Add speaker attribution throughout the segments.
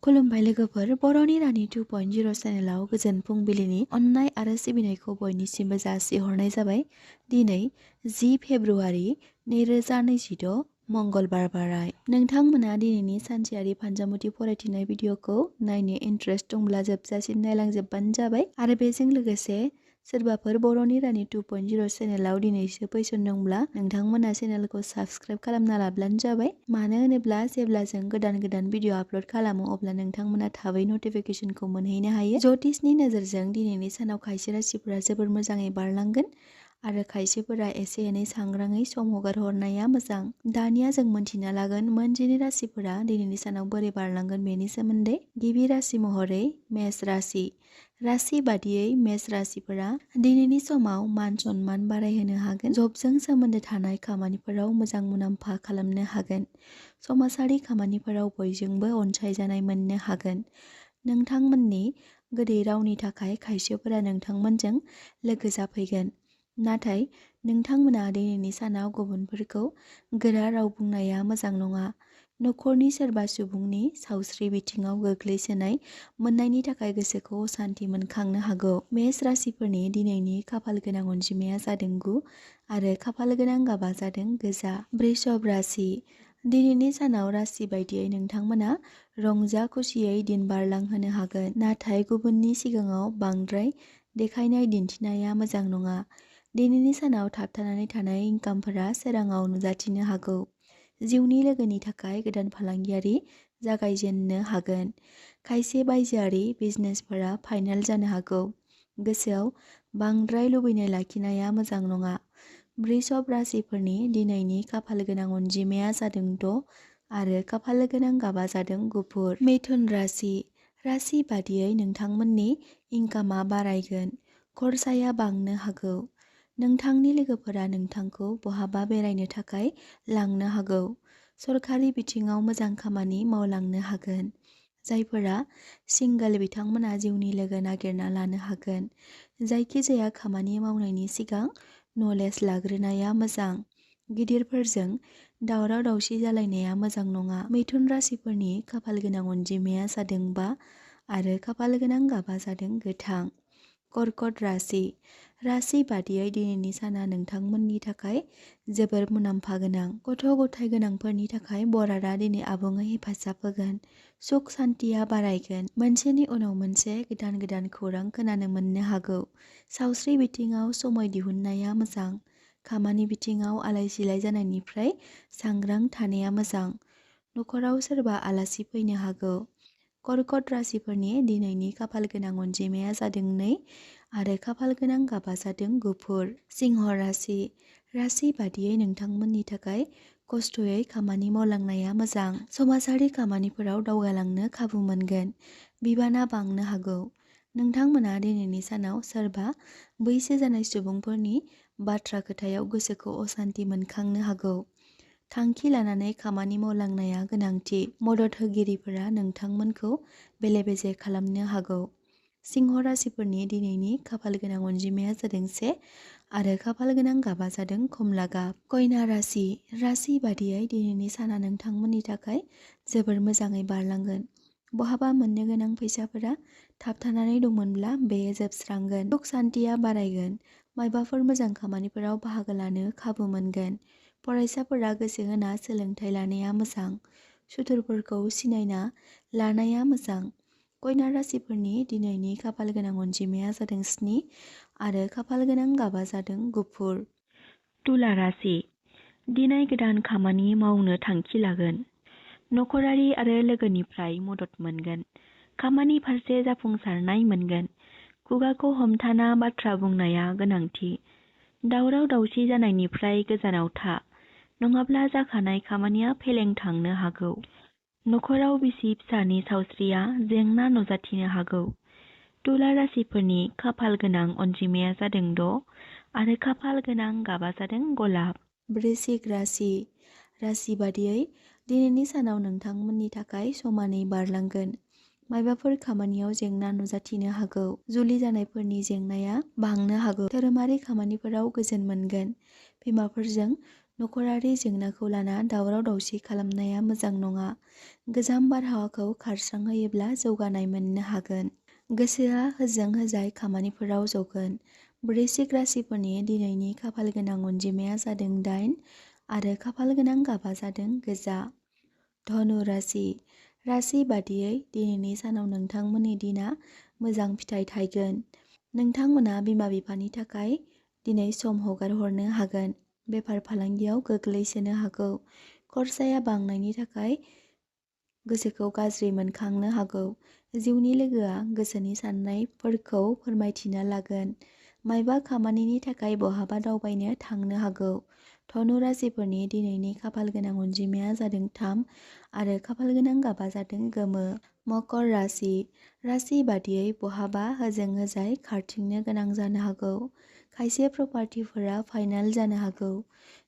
Speaker 1: खुलुमबाय लोगोफोर, बर'नि रानि 2.0 चेनेलाव गोजोन फुंबिलिनि अननाय आरो सिबिनायखौ बयनिसिमबो जासिहरनाय जाबाय। दिनै 10 फेब्रुआरि 2026 मंगलबार बाराय। नोंथांमोना दिनैनि सानसेयारि फानजामुथि फरायथिनाय भिडिअखौ नायनो इन्ट्रेस्ट दंब्ला जोबजासिम नायलांजोबबानो जाबाय। आरो बेजों लोगोसे सोरबाफोर बर'नि रानि 2.0 चेनेलाव दिनैसो फैसनदोंब्ला नोंथांमोना चेनेलखौ साबस्क्राइब खालामना लाब्लानो जाबाय। मानो होनोब्ला जेब्ला जों गोदान भिडिअ आपल'ड खालामो अब्ला नोंथांमोना थाबै नटिफिकेशनखौ मोनहैनो हायो। ज्योतिषनि नोजोरजों दिनैनि सानाव खायसे राशिफोरा जोबोर मोजाङै बारलांगोन आरो खायसेफोरा एसे एनै सांग्राङै सम हगार हरनाया मोजां। दानिया जों मोनथिना लागोन मोन 10 राशिफोरा दिनैनि सानाव बोरै बारलांगोन बेनि सोमोन्दै। गिबि राशि महरै मेष राशि। राशि बादियै मेष राशिफोरा दिनैनि समाव मान सन्मान बारायहोनो हागोन। जबजों सोमोन्दो थानाय खामानिफोराव मोजां मुलाम्फा खालामनो हागोन। समाजारि खामानिफोराव बयजोंबो अनसायजानाय मोननो हागोन। नोंथांमोननि गोदै रावनि थाखाय खायसेफोरा नोंथांमोनजों लोगो जाफैगोन। नाथाय नोंथांमोना दिनैनि सानाव गुबुनफोरखौ गोरा राव बुंनाया मोजां नङा। नखरनि सोरबा सुबुंनि सावस्रि बिथिङाव गोग्लैसोनाय मोननायनि थाखाय गोसोखौ असान्ति मोनखांनो हागौ। मेष राशिफोरनि दिनैनि खाफाल गोनां अनजिमाया जादों 9 आरो खाफाल गोनां गाबा जादों गोजा। वृषभ राशि। दिनैनि सानाव राशि बायदियै नोंथांमोना रंजा खुसियै दिन बारलांहोनो हागोन। नाथाय गुबुननि सिगाङाव बांद्राय देखायनाय दिन्थिनाया मोजां नङा। दिनैनि सानाव थाबथानानै थानाय इनकामफोरा सोराङाव नुजाथिनो हागौ। जिउनि लोगोनि थाखाय गोदान फालांगियारि जागायजेननो हागोन। खायसे बायजोआरि बिजनेसफोरा फाइनाल जानो हागौ। गोसोआव बांद्राय लुबैनाय लाखिनाया मोजां नङा। वृषभ राशिफोरनि दिनैनि खाफाल गोनां अनजिमाया जादों 6 आरो खाफाल गोनां गाबा जादों गुफुर। मिथुन राशि। राशि बादियै नोंथांमोननि इनकामआ बारायगोन। खरसाया बांनो हागौ। नोंथांनि लोगोफोरा नोंथांखौ बहाबा बेरायनो थाखाय लांनो हागौ। सरकारि बिथिङाव मोजां खामानि मावलांनो हागोन। जायफोरा सिंगोल बिथांमोना जिउनि लोगो नागिरना लानो हागोन। जायखिजाया खामानि मावनायनि सिगां नलेज लाग्रोनाया मोजां। गिदिरफोरजों दावराव दावसि जालायनाया मोजां नङा। मिथुन राशिफोरनि खाफाल गोनां अनजिमाया जादों 5 आरो खाफाल गोनां गाबा जादों गोथां। कर्कट राशि। राशि बादियै दिनैनि साना नोंथांमोननि थाखाय जोबोर मुलाम्फा गोनां। गथ' गथाय गोनांफोरनि थाखाय बरादा दिनै आबुङै हेफाजाब होगोन। सुख सान्तिया बारायगोन। मोनसेनि उनाव मोनसे गोदान खौरां खोनानो मोननो हागौ। सावस्रि बिथिङाव समय दिहुननाया मोजां। खामानि बिथिङाव आलाय सिलाय जानायनिफ्राय सांग्रां थानाया मोजां। नखराव सोरबा आलासि फैनो हागौ। कर्कट राशिफोरनि दिनैनि खाफाल गोनां अनजिमाया जादों 2 आरो खाफाल गोनां गाबा जादों गुफुर। सिंह राशि। राशि बादियै नोंथांमोननि थाखाय खस्थ'यै खामानि मावलांनाया मोजां। समाजारि खामानिफोराव दावगालांनो खाबु मोनगोन। बिबाना बांनो हागौ। नोंथांमोना दिनैनि सानाव सोरबा बैसो जानाय सुबुंफोरनि बाथ्रा खोथायाव गोसोखौ असान्ति मोनखांनो हागौ। थांखि लानानै खामानि मावलांनाया गोनांथि। मदद होगिरिफोरा नोंथांमोनखौ बेले बेजे खालामनो हागौ। सिंह राशिफोरनि दिनैनि खाफाल गोनां अनजिमाया जादों 1 आरो खाफाल गोनां गाबा जादों खमला गाब। कन्या राशि। राशि बादियै दिनैनि साना नोंथांमोननि थाखाय जोबोर मोजाङै बारलांगोन। बहाबा मोननो गोनां फैसाफोरा थाबथानानै दंमोनब्ला बेयो जोबस्रांगोन। सुख सान्तिया बारायगोन। मायबाफोर मोजां खामानिफोराव बाहागो लानो खाबु मोनगोन। फरायसाफोरा गोसो होना सोलोंथाइ लानाया मोजां। सुथुरफोरखौ सिनायना लानाया मोजां। कन्या राशिफोरनि दिनैनि खाफाल गोनां अनजिमाया जादों 7 आरो खाफाल गोनां गाबा जादों गुफुर। तुला राशि। दिनै गोदान खामानि मावनो थांखि लागोन। नखरारि आरो लोगोनिफ्राय मदद मोनगोन। खामानि फारसे जाफुंसारनाय मोनगोन। खुगाखौ हमथाना बाथ्रा बुंनाया गोनांथि। दावराव दावसि जानायनिफ्राय गोजानाव था, नङाब्ला जाखानाय खामानिया फेलें थांनो हागौ। नखराव बिसि फिसानि सावस्रिया जेंना नुजाथिनो हागौ। तुला राशिफोरनि खाफाल गोनां अनजिमाया जादों 6 आरो खाफाल गोनां गाबा जादों गलाब। वृश्चिक राशि। राशि बादियै दिनैनि सानाव नोंथांमोननि थाखाय समानै बारलांगोन। मायबाफोर खामानियाव जेंना नुजाथिनो हागौ। जुलि जानायफोरनि जेंनाया बांनो हागौ। धोरोमारि खामानिफोराव गोजोन मोनगोन। बिमाफोरजों नखरारि जेंनाखौ लाना दावराव दावसि खालामनाया मोजां नङा। गोजाम बारहावाखौ खारस्रांहोयोब्ला जौगानाय मोननो हागोन। गोसोआ होजों होजाय खामानिफोराव जगोन। वृश्चिक राशिफोरनि दिनैनि खाफाल गोनां अनजिमाया जादों 8 आरो खाफाल गोनां गाबा जादों गोजा। धनु राशि। राशि बादियै दिनैनि सानाव नोंथांमोननि दिना मोजां फिथाइ थायगोन। नोंथांमोना बिमा बिफानि थाखाय दिनै सम हगार हरनो हागोन। बेफार फालांगियाव गोग्लैसोनो हागौ। खरसाया बांनायनि थाखाय गोसोखौ गाज्रि मोनखांनो हागौ। जिउनि लोगोआ गोसोनि साननायफोरखौ फोरमायथिना लागोन। मायबा खामानिनि थाखाय बहाबा दावबायनो थांनो हागौ। धनु राशिफोरनि दिनैनि खाफाल गोनां अनजिमाया जादों 3 आरो खाफाल गोनां गाबा जादों गोमो। मकर राशि। राशि बादियै बहाबा होजों होजाय खारथिंनो गोनां जानो हागौ। खायसे प्रपार्टिफोरा फाइनाल जानो हागौ।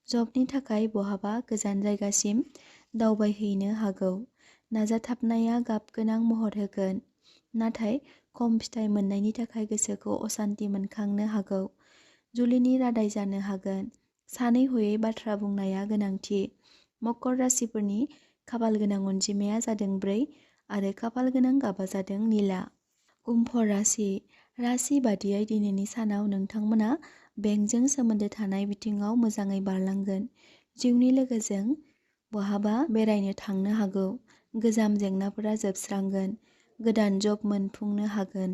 Speaker 1: जबनि थाखाय बहाबा गोजान जायगासिम दावबायहैनो हागौ। नाजाथाबनाया गाब गोनां महर होगोन। नाथाय खम फिथाइ मोननायनि थाखाय गोसोखौ असान्ति मोनखांनो हागौ। जुलिनि रादाय जानो हागोन। सानै हयै बाथ्रा बुंनाया गोनांथि। मकर राशिफोरनि खाफाल गोनां अनजिमाया जादों 4 आरो खाफाल गोनां गाबा जादों निला। कुम्भ राशि। राशि बादियै दिनैनि सानाव नोंथांमोना बेंकजों सोमोन्दो थानाय बिथिङाव मोजाङै बारलांगोन। जिउनि लोगोजों बहाबा बेरायनो थांनो हागौ। गोजाम जेंनाफोरा जोबस्रांगोन। गोदान जब मोनफुंनो हागोन।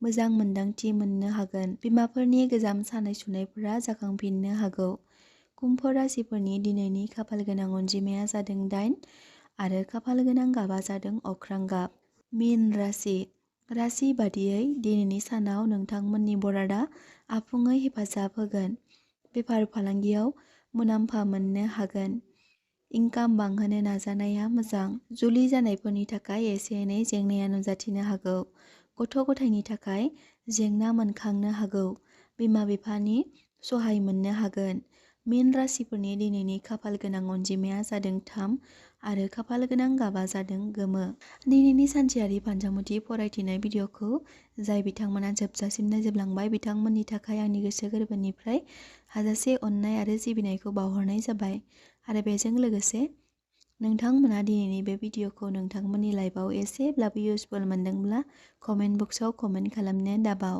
Speaker 1: मोजां मोन्दांथि मोननो हागोन। बिमाफोरनि गोजाम सानाय सुनायफोरा जाखांफिननो हागौ। कुम्भ राशिफोरनि दिनैनि खाफाल गोनां अनजिमाया जादों 8 आरो खाफाल गोनां गाबा जादों अख्रां गाब। मीन राशि। राशि बादियै दिनैनि सानाव नोंथांमोननि बरादा आबुङै हेफाजाब होगोन। बेफार फालांगियाव मुलाम्फा मोननो हागोन। इनकाम बांहोनो नाजानाया मोजां। जुलि जानायफोरनि थाखाय एसे एनै जेंनाया नुजाथिनो हागौ। गथ' गथायनि थाखाय जेंना मोनखांनो हागौ। बिमा बिफानि सहाय मोननो हागोन। मीन राशिफोरनि दिनैनि खाफाल गोनां अनजिमाया जादों 3 आरो खाफाल गोनां गाबा जादों गोमो। दिनैनि सानसेयारि फान्जामुथि फरायथिनाय भिडिअखौ जाय बिथांमोना जोबजासिम नायजोबलांबाय बिथांमोननि थाखाय आंनि गोसो गोरबोनिफ्राय हाजासे अननाय आरो सिबिनायखौ बावहरनाय जाबाय। आरो बेजों लोगोसे नोंथांमोना दिनैनि बे भिडिअखौ नोंथांमोननि लाइफआव एसेब्लाबो इउजफुल मोनदोंब्ला कमेन्ट बक्सआव कमेन्ट खालामनो दाबाव।